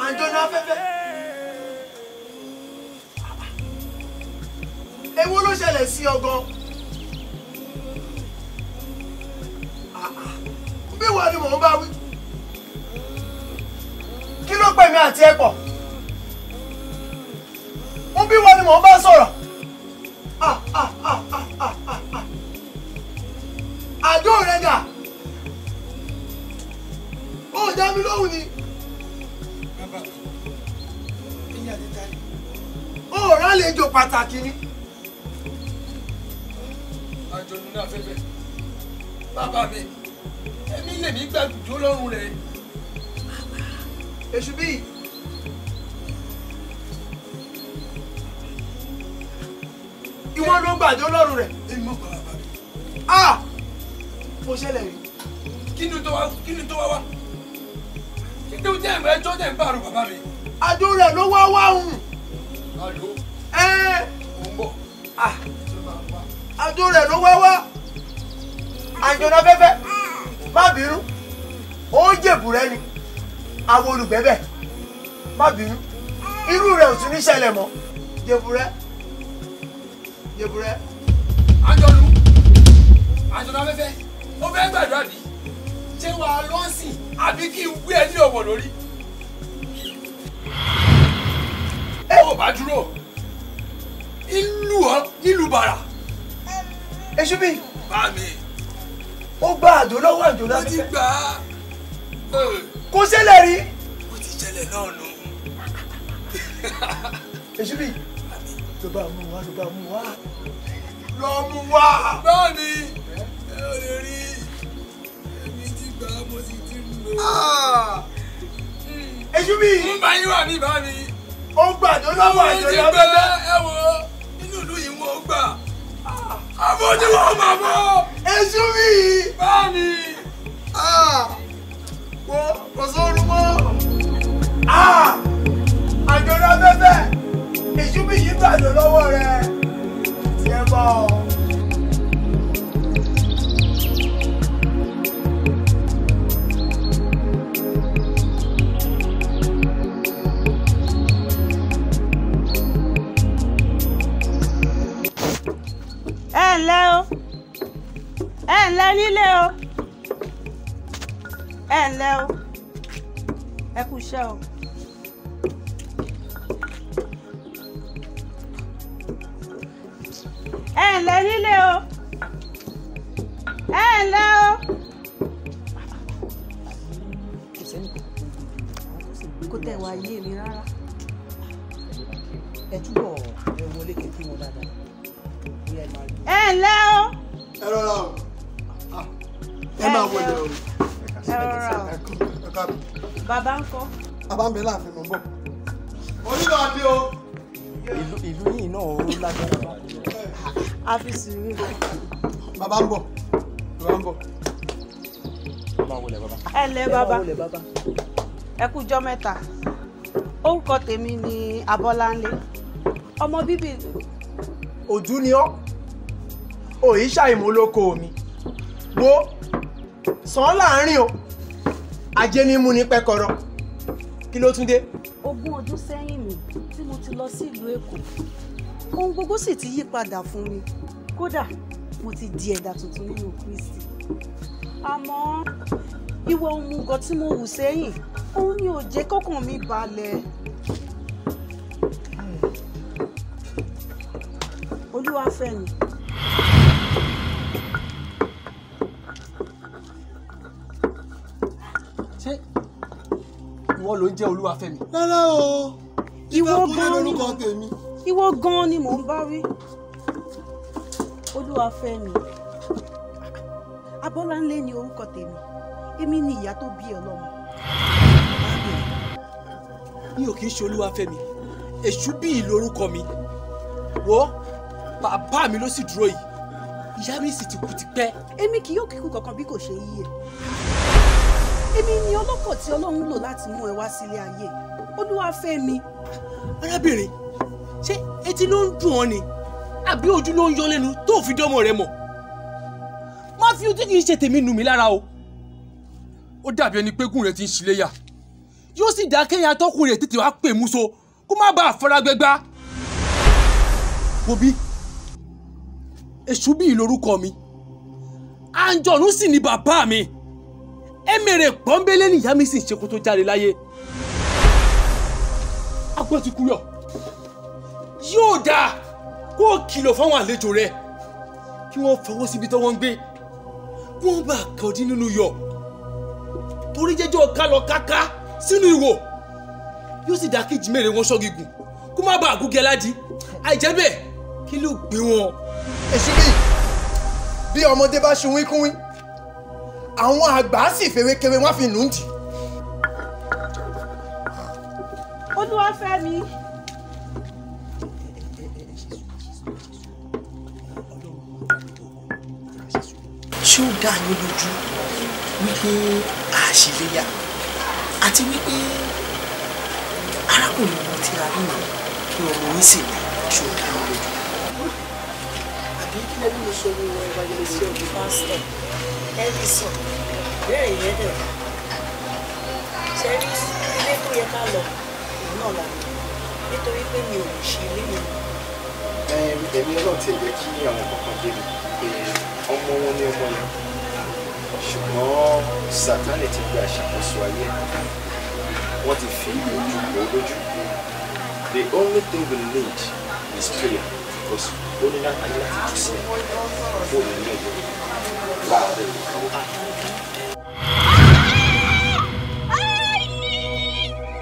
Speaker 5: Àjọ̀nú afẹ́fẹ́, èwo ló ṣẹlẹ̀ sí ọ gan? Bí wàá ni mò ń bá wí, kí ló pè mí àti ẹ pọ̀? Bí wàá ni mò ń bá sọ̀rọ̀? Àdó rẹ dà, ó dá mi lóhùn ni. Ó rálejò pàtàkì ni.
Speaker 1: Àjọ̀nú afẹ́fẹ́, bàbá mi, èmi lèmi gbàgbọ́ lọ́rùn rẹ̀.
Speaker 5: Èṣù bíi ìwọ ló gbàjọ lọ́rùn rẹ̀.
Speaker 1: Èmi mọ̀ bàbá mi.
Speaker 5: Ah! Mo ṣẹlẹ̀ rí.
Speaker 1: Kí ni tó wá kí ni tó wá wá? Kí ni tó jẹ́ ìwé ẹjọ́ tẹ̀ ń bá àrùn bàbá mi?
Speaker 5: Àjò rẹ̀ ló wá wá hùn.
Speaker 1: Àlọ́.
Speaker 5: Ẹ́ẹ́.
Speaker 1: Mò ń bọ̀.
Speaker 5: Ah! Àjò rẹ̀ ló wá wá. Àjọ̀nú afẹ́fẹ́, má bínú, ó jèbù rẹ ni, àwọn olùgbẹ́bẹ̀, má bínú, irú rẹ̀ ò tún ní ṣẹlẹ̀ mọ́, jèbù rẹ, jèbù rẹ.
Speaker 1: Àjọ̀nú, àjọ̀nú afẹ́fẹ́, ó fẹ́ gbàdúrà bí? Ṣé wàá lọ́sìn àbí kí n wí ẹ ní ọ̀wọ̀ lórí? Ẹ ò bá dúró, ìlú ọ nílùú bàrà.
Speaker 5: Èṣù bí.
Speaker 1: Bá mi.
Speaker 2: Ó gba àdó lọ́wọ́ àjò
Speaker 1: Ó ti gbà á.
Speaker 2: Kò ṣẹlẹ̀ rí.
Speaker 1: Ó ti ṣẹlẹ̀ náà nù.
Speaker 2: Èṣù bí ló bá mú wá, ló bá mú wá, lọ mú wá.
Speaker 1: Báwo ni ẹ ò lè rí èmi ti gbà á, mo sì ti lò.
Speaker 2: Èṣù bí.
Speaker 1: Ń bá yín wà mí bá mi.
Speaker 2: Ó gbà àdó lọ́wọ́ àjò láfẹ́fẹ́.
Speaker 1: Ẹ wo inú ìlú yìí wọ́n gbà. Àbójú wọn máa bọ̀.
Speaker 2: Èṣù bí.
Speaker 1: Báwo ni.
Speaker 2: Wo kò sóorun mọ́. Àjò láfẹ́fẹ́. Èṣù bí yìí gbàdó lọ́wọ́ rẹ̀. Tiẹ̀ bọ̀.
Speaker 4: Ẹ ǹlẹ́ o, ẹ ǹlẹ́ nílé o, ẹ ǹlẹ́ o, ẹ kú iṣẹ́ o. Ẹ ǹlẹ́ nílé o, ẹ ǹlẹ́ o. Kò tẹ̀ wá yé mi rárá.
Speaker 9: Ẹ túbọ̀ ẹ wọlé kẹ̀kẹ́ wọn dáadáa.
Speaker 4: Ẹ ǹlẹ́ o.
Speaker 8: Ẹ rọra o, ẹ máa wọlé o.
Speaker 4: Ẹ rọra o. Bàbá ń kọ́.
Speaker 8: Bàbá ń bẹ láàfin, mò ń bọ̀. Onílò àbí o.
Speaker 9: Ìlú yìí náà ó lágbára.
Speaker 4: A fi sùúrù.
Speaker 8: Bàbá ń bọ̀. Bàbá ń bọ̀.
Speaker 4: Ẹ ǹlẹ́ bàbá, ẹ kú jọ́ mẹ́ta. Orúkọ tèmi ni Abọ́láńlé, ọmọ bíbí.
Speaker 2: Òdú ni ọ́, òyì ṣàìmọ̀ olóko mi. Wo sàn láàrin o, ajé ní mú ní pẹ́kọ̀rọ̀. Kí ló tún dé?
Speaker 4: 20 ọdún sẹ́yìn mi tí mo ti lọ sí ìlú Èkó, ohun gbogbo sì ti yí padà fún mi. Kódà mo ti di ẹ̀dá tuntun nínú Kristi. Àmọ́ ìwà òmùgọ̀ tí mo hù sẹ́yìn, òun ni ò jẹ́ kọ́kàn mi balẹ̀. Olúwafẹ́mi.
Speaker 1: Ṣé ìwọ ló ń jẹ́ Olúwafẹ́mi?
Speaker 8: Rárá o.
Speaker 4: Ìwọ gan ni mò ń bá wí. Olúwafẹ́mi. Abọ́láńlé ni orúkọ tèmi. Èmi ni ìyá tó bí ẹ lọ́mọ.
Speaker 1: Mi ò kì í ṣe Olúwafẹ́mi. Èṣù bíi lórúkọ mi. Wo bàbá mi ló sì dúró yìí, ìyá mi sì ti kú tipẹ́.
Speaker 4: Èmi kì yóò kíkú kankan bí kò ṣe yíyẹ. Èmi ni ọlọ́kọ̀ tí Ọlọ́run lò láti mú ẹ wá sílé ayé. Olúwafẹ́mi.
Speaker 1: Arábìnrin, ṣé etí ló ń dùn ọ́ ni àbí ojú ló ń yọ lẹ́nu tó fi dánmọ̀ rẹ mọ̀? Má fi ojú kì í ṣe tèmi nù mí lára o. Ó dàbí ẹni pé gùn rẹ ti ń ṣiléyà. Yóò sì dá kéèyàn atọ́kùn rẹ̀ tètè wá pè mú so kó má bàa fara gbẹgbá. Wo bí Èṣù bíi lórúkọ mi, Àǹjọ̀nú sì ni bàbá mi. Ẹ̀mẹ̀rẹ̀ pọ́nbélé nìyá mi sì ń ṣe kó tó jáde láyé. Agbọ́n ti kúyọ̀, yóò dáa kó o kìlọ̀ fáwọn àlejò rẹ kí wọ́n fọwọ́ síbi tó wọ́n ń gbé, kí wọ́n bá kàn dín nínú yọ̀, torí jẹ́jọ́ ká lọ káká sínú ìwò. Yóò sì dáa kí ìjímèrè wọn ṣọ́gi gùn kó má bàa gúgẹ́ ládìí. Àìjẹ́ bẹ́ẹ̀ kí ló gbé wọn.
Speaker 2: Èṣù bí bí ọmọdé bá ṣe wínkúwín, àwọn àgbà sì fèrèkèrè wọn fi nù ún dì.
Speaker 4: Olúwafẹ́mi.
Speaker 9: Ṣé ó dá yín lójú wípé àṣìléyà àti wípé arákùnrin wọn tí a rí yìí kí ọmọ yín sì ní? Ṣé ó dá yín lójú?
Speaker 3: Àbí kí lẹ́nu mo sọ ní evangelist ọ̀gbìn pásítọ̀ Ellison ìbéèrè yẹn dẹ̀ ṣe rí ilé tó yẹ ká lọ òun náà là nítorí pé mi ò lè ṣe ilé mi.
Speaker 11: Ẹ̀mí Ọlọ́run ti jẹ́ kí àwọn kankan yé mi pé ọmọ wọn ní ọmọ yẹn, ṣùgbọ́n Sátánì ti gba ìṣàkóso ayé, wọ́n ti fi ojú bò ó lójú. The only thing we need is prayer. Because ó ní láti láti jù sí fóònù ní ẹ̀yọ́ láàárẹ̀ ìlú.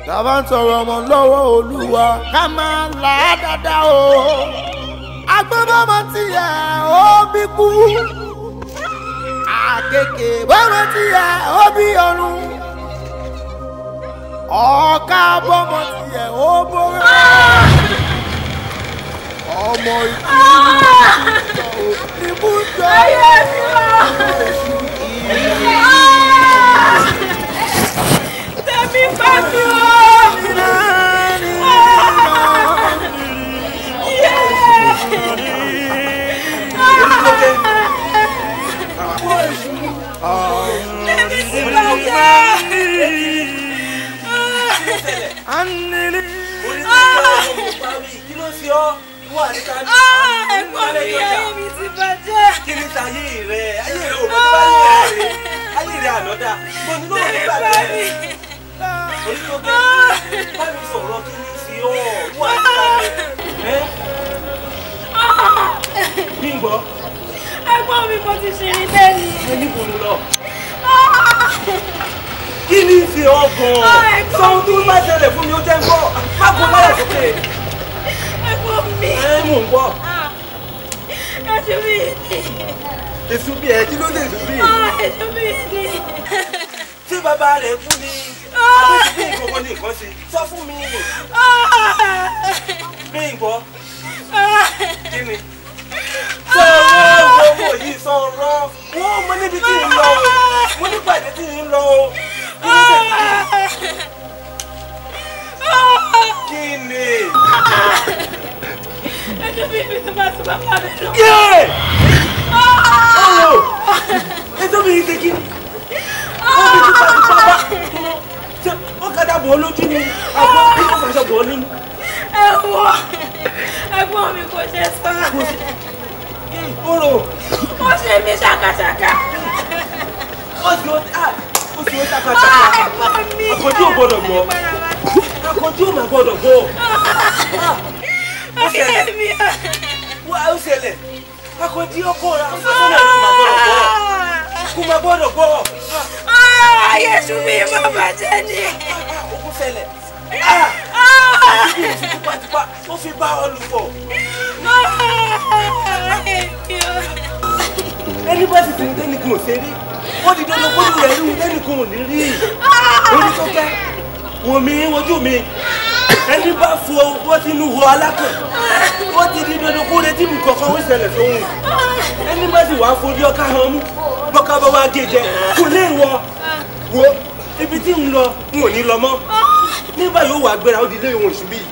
Speaker 10: Tàbá ń sọ̀rọ̀ ọmọ lọ́wọ́ Olúwa ká máa là á dáadáa o. Agbọ́bọ́mọ tiẹ̀ ó bí kú. Àkekè bọ́mọ tiẹ̀ ó bí ọ̀run. Ọ̀ka bọ́mọ tiẹ̀ ó bóró. Ọmọ ikú ikú jọ.
Speaker 6: Ayé mi o. Tẹ̀mí bá mi o. Tẹ̀mí sí bàjẹ́.
Speaker 7: Kí ló ṣe ọ́? Wà ní ká ní.
Speaker 6: Ẹ̀gbọ́n mi ayé mi ti bàjẹ́.
Speaker 7: Kí ni ayé rẹ̀? Ayé rẹ̀ ò mọ̀ nípa ayé rẹ̀. Ayé rẹ̀ ànọ́dá. Mo ní lóòrùn nígbà tẹ̀. Onítókẹ́, bá mi sọ̀rọ̀ kí ni ṣe ọ́? Wà ní ká ní. Bí n gbọ́.
Speaker 6: Ẹ̀gbọ́n mi mo ti ṣe rí bẹ́ẹ̀ ni.
Speaker 7: Ẹ ní kò lọ. Kí ni ṣe ọ́ gan-an? Sọ ohun tó bá ṣẹlẹ̀ fún mi ó jẹ́ ń gbọ́. Má kó báyà sókè.
Speaker 6: Ẹ̀gbọ́n mi.
Speaker 7: Ẹ mò ń gbọ́.
Speaker 6: Èṣù mi ni.
Speaker 7: Èṣù bí ẹ kí ló dé èṣù bí?
Speaker 6: Èṣù mi ni.
Speaker 7: Ṣé bàbá rẹ̀ kú ni? Àbí ti bí nǹkan kan ní nǹkan ṣe? Sọ fún mi. Bí nǹkan. Kí ni? Sọ̀rọ̀ owó yìí sọ̀rọ̀. Wọ́n mọ níbi tí ń lọ o. Mo ní pàdé tí ń lọ o. Kí ni?
Speaker 6: Èṣù mi ni bàbá tó bàbá mi lọ.
Speaker 7: Yé! Ọ̀rọ̀! Èṣù mi ṣe kí ni? Ó fi tipa tipa bá. Ṣé ó kàdá bọ̀ ọ́ lójú ni? Àbọ̀ bí kò fàṣọ bọ̀ ọ́ nínú.
Speaker 6: Ẹ wọ ẹ̀gbọ́n mi kò ṣe sọ.
Speaker 7: Ọ̀rọ̀!
Speaker 6: Ó ṣe mí ṣàkàṣàkà.
Speaker 7: Ó sì ó ṣàkàṣàkà.
Speaker 6: Ẹ̀gbọ́n mi.
Speaker 7: Àkànjí ò gbọ́dọ̀ gbọ́. Àkànjí ò mà gbọ́dọ̀ gbọ́. Ó ṣẹlẹ̀. Ó ṣẹlẹ̀. Àkànjí ọkọ rẹ̀ afẹ́sọ́nà ló mà gbọ́dọ̀ gbọ́. Kò mà gbọ́dọ̀ gbọ́.
Speaker 6: Ayé ṣú mi má bàjẹ́ ni.
Speaker 7: Ogun ṣẹlẹ̀. Àkànjí ò fi tipátipá ó fi bá ọ lò pọ̀. Ẹni bá sì ti ní tẹ́nìkan ò ṣe rí. Ó di dandan kó lù rẹ̀ rí tẹ́nìkan ò ní rí. Oníṣọ́kẹ́, wò mí wojú mi. Ẹni bá fo bọ́ sínú ihò alákàn. Ó ti di dandan kó retí mi kankan ó ṣẹlẹ̀ sóhun. Ẹni bá sì wàá fojú ọkà hàn mú. Bọ́ká bá wá gé jẹ. Kò lè wọ. Wo ibi tí ń lọ n ò ní lọ mọ́. Nígbà yóò wà gbéra ó di ilé ìwọ̀n ìṣubí yìí.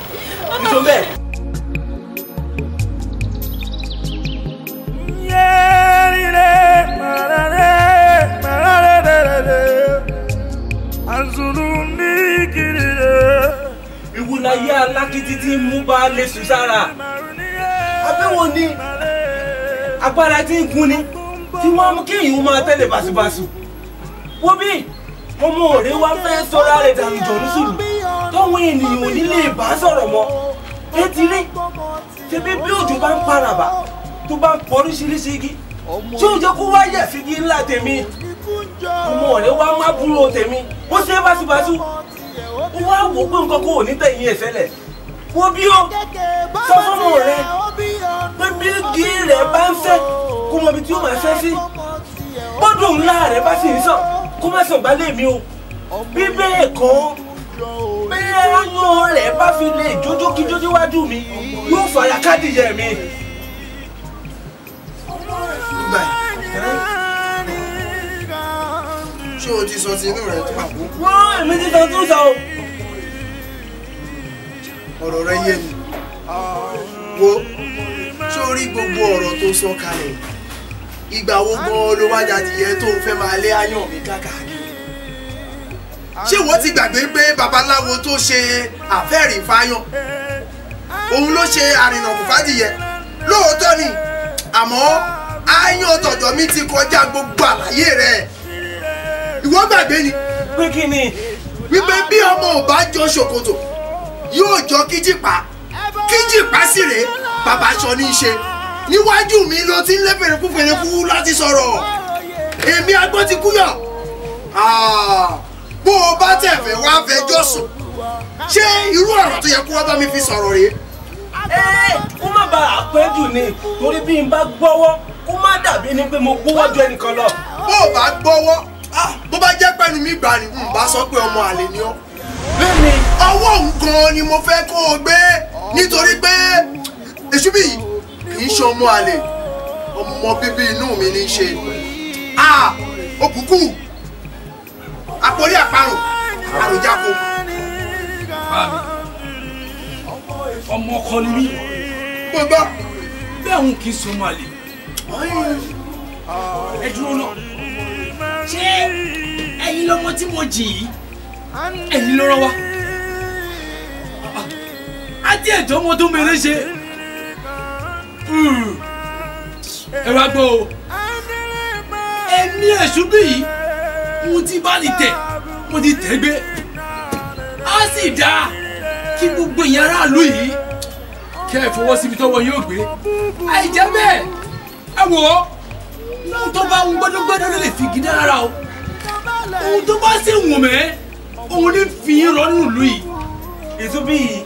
Speaker 7: Ìṣó bẹ́ẹ̀. Ìwúlayé alákìtì tí ń mú bá lè sùn sára. Abẹ́wò ni agbára tí ń kun ni tí wọ́n mú kí ìhun máa tẹ̀lé bàṣubàṣu. Wo bí ọmọ òde wa fẹ́ sọ́ra rẹ̀ dànù jọ̀ọ́nù sùlù tọ́wọ́n ènìyàn ò ní lè bá sọ̀rọ̀ mọ́. Etí rí ṣebí bí òjò bá ń paraba tó bá ń pọ̀ oríṣiríṣi igi tí ó jẹ́ kó wá yẹ̀ sí igi ńlá tèmi. Ọmọ rẹ̀ wá má búrò tèmi ó ṣe é báṣubàṣu. Ó wá wò pé nǹkan kò ní tẹ̀yìn ẹ̀ sẹ́lẹ̀. Wo bí ó sọ fọ́mọ rẹ̀ pé bí igi rẹ̀ bá ń fẹ́ kó mọ ibi tí ó máa fẹ́ sí. Bọ́dún ńlá rẹ̀ bá sì ń sàn kó má sàn gbálẹ̀ mi o. Bí bẹ́ẹ̀ kọ́ bí ẹyún rẹ̀ bá fi lè jójó kí jójó wájú mi yóò fara kádìyẹ mi.
Speaker 9: Ṣé o ti sọ tinú rẹ tó?
Speaker 7: Wọ́n èmi ti sọ tún sọ o.
Speaker 9: Ọ̀rọ̀ rẹ yé mi. Wo ṣé o rí gbogbo ọ̀rọ̀ tó sọ kalẹ̀? Ìgbà wo gan-an ló wá jadìyẹ tó ń fẹ́ máa lé áyàn mi káàkiri? Ṣé wọ́n ti gbàgbé pé babaláwo tó ṣe àfẹ́rí fáyàn òun ló ṣe àrìnàkò fádìyẹ? Lóòótọ́ ni, àmọ́ áyàn tọ̀dọ̀ mi ti kọjá gbogbo àlàyé rẹ̀. Ìwọ gbàgbé ni.
Speaker 7: Pé kí ni?
Speaker 9: Wípé bí ọmọ ò bá jọ ṣòkòtò yóò jọ kíjìpá, kíjìpá sì rèé
Speaker 5: Bàbá aṣọ ní í ṣe. Níwájú mi ló ti ń lé fèrèkúfèrèkú láti sọ̀rọ̀. Èmi agbọ́n ti kúyọ̀. Bó o bá tẹ̀fẹ̀ wá fẹjọ́ sùn, ṣé irú ọ̀rọ̀ tó yẹ kó wá bá mi fi sọ̀rọ̀ rèé?
Speaker 7: Kó má bàa pẹ́ jù ni, torí bí n bá gbọ́wọ́ kó má dàbí ni pé mo gbọ́wọ́ ju ẹnìkan lọ.
Speaker 5: Bó o bá gbọ́wọ́, bó bá jẹ́ pẹ́nu mi gbà ni n bá sọ pé ọmọ àlè ni ọ́.
Speaker 7: Bẹ́ẹ̀ni.
Speaker 5: Ọwọ́ nǹkan ni mo fẹ́ kó o gbé nítorí pé Èṣùbí kì í ṣe ọmọ àlè, ọmọ bíbí inú mi ní í ṣe. Òkùnkùn àpòrí àparò àròjáko.
Speaker 1: Ọmọ ọkọ ni mí.
Speaker 5: Mo gbọ́.
Speaker 1: Bẹ́ẹ̀ òun kì í ṣe ọmọ àlè. Ẹ dúró náà. Ṣé ẹ̀yin lọmọ tí mo jì yìí? Ẹ̀yin ló rán wa. Àti ẹ̀jọ́ ọmọ tó mèrè ṣe. Ẹ wá gbọ́ o. Èmi Èṣùbí yìí, mo ti bá ní tẹ̀, mo ti tẹ̀ gbé. Á sì dáa kí gbogbo ìyẹn aráàlú yìí kẹ́ ẹ fọwọ́ síbi tọ́wọ́ yóò gbé. Àìjẹ́ bẹ́ẹ̀, ẹ wò ó, ohun tó bá ń gbọ́dọ́gbọ́dọ́ ló lè fi gidá rárá o. Ohun tó bá sì wù mẹ́, òun ní fi yín rọ nínú ìlú yìí.
Speaker 7: Èṣùbí yìí,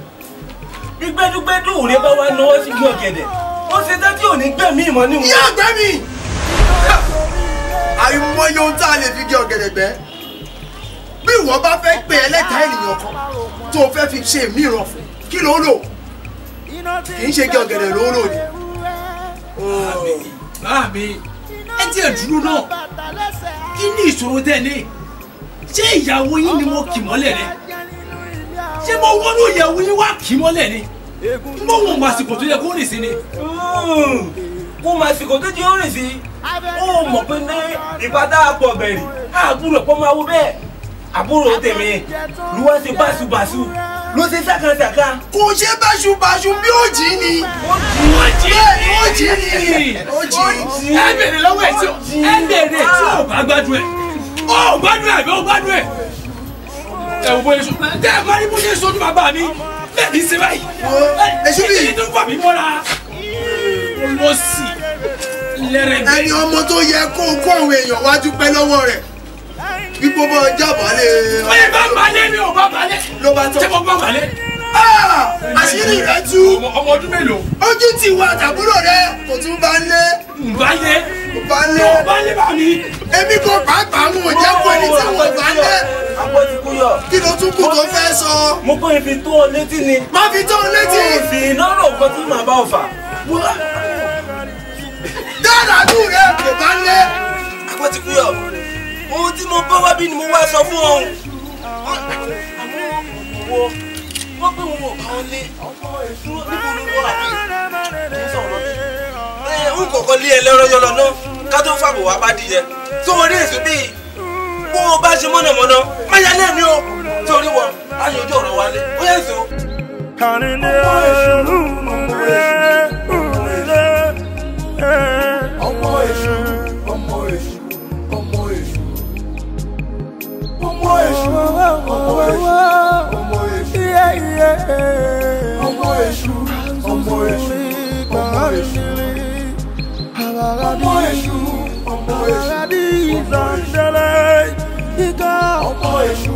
Speaker 7: bí gbẹ́dúgbẹ́dú rẹ bá wá náwó sí kí ọ̀gẹ̀dẹ̀, ó ṣe tán tí ò ní gbẹ̀mí ìmọ̀ níwọ̀n.
Speaker 5: Yóò gbẹ̀mí! Àìmọye ohun tá a lè fi gé ọ̀gẹ̀dẹ̀ gbẹ́. Bí ìwọ bá fẹ́ pe ẹlẹ́ta ènìyàn kan tó o fẹ́ fi ṣe mìíràn fún, kí ló lò? Kì í ṣe gé ọ̀gẹ̀dẹ̀ ló lò ni.
Speaker 1: Bàbá mi, ẹ tiẹ̀ dúró náà. Kí ni ìṣòro tẹ́ ní? Ṣé ìyàwó yín ni mo kì mọ́lẹ̀ ni? Ṣé mo wọnú ìyàwó yín wá kì mọ́lẹ̀ ni? Mo wọ̀n màsìkò tó yẹ kó rìn sí ni.
Speaker 7: Kó màsìkò tó jẹ́ ó rìn sí. Ó mọ̀ pé ní ìpàdé àpọ̀ bẹ̀rẹ̀, àbúrò pọ̀ máa wo bẹ́ẹ̀. Àbúrò tèmi ló wá ṣe báṣubàṣu ló ṣe ṣàkàṣàkà.
Speaker 5: Kò ṣe báṣubàṣu bí ó jí ni.
Speaker 1: Ó jí
Speaker 5: ni. Ó jí ni. Ó jí ni.
Speaker 1: Ẹ bèrè lọ́wọ́ ẹ̀ tí ẹ bèrè tí ò bá gbádùn ẹ̀. Ó gbádùn ẹ̀ bí ó gbádùn ẹ̀. Ẹ wò bóyá sọ tẹ́ ẹ bá ní bó ṣe sọ́dún bàbá mi bẹ́ẹ̀ ní ṣe báyìí.
Speaker 5: Èṣùbí.
Speaker 1: Èyí tó fà mí mọ́ra. Lọ sí lẹ́rẹ̀gbẹ́.
Speaker 5: Ẹni ọmọ tó yẹ kó kó àwọn èèyàn wá dúpẹ́ lọ́wọ́ rẹ̀. Ipò bọ́ jábàálẹ̀.
Speaker 1: Ó yẹ bá balẹ̀ mi ò bá balẹ̀.
Speaker 5: Ló bá tọ́.
Speaker 1: Ṣé mo bá balẹ̀?
Speaker 5: Àṣírí rẹ̀ tú.
Speaker 1: Ọmọ ọdún mélòó?
Speaker 5: Ojú ti wà tàbúrò rẹ̀ kò tún bá ń lé.
Speaker 1: Bá lé.
Speaker 5: Bá lé.
Speaker 1: Bá lé bá mi.
Speaker 5: Èmi kò pàápàá mú òjẹ́ fún ẹni tí wọ́n bá lé.
Speaker 7: Agbọ́tikúyọ̀.
Speaker 5: Kí ló tún kù tó fẹ́ sọ?
Speaker 7: Mo kọ́ ifi tó ọ létí ni.
Speaker 5: Má fi tó ọ létí.
Speaker 7: Mo fi iná rò kan tí màá bá ọ fà.
Speaker 5: Dáadáa rẹ̀ kò bá lé.
Speaker 7: Agbọ́tikúyọ̀. Ohun tí mo bá wá bí ni mo wá sọ fún ọ̀hún. Àmọ́ wọ́n pé wọn ò bá wọn lé. Níbo ló wà bí? Kì í sọ̀rọ̀ bí. Ẹ ń kọ̀ọ̀kan lé ẹlẹ́rọ yọ lọ náà ká tó fàbọ̀ wá bá dìyẹ. Tó o rí èso bíi bó o bá ṣe mọ̀nàmọ́ná má yá lẹ́nu o. Torí wọ aṣojú ọ̀rọ̀ wa lé. Ó yẹ èso.
Speaker 10: Ọmọ èṣù, ọmọ èṣù, ọmọ èṣù. Ọmọ èṣù, ọmọ èṣù, ọmọ èṣù. Ọmọ èṣù, ọmọ èṣù, ọmọ èṣù. Ọmọ èṣù, ọmọ èṣù, ọmọ èṣù. Ọmọ èṣù,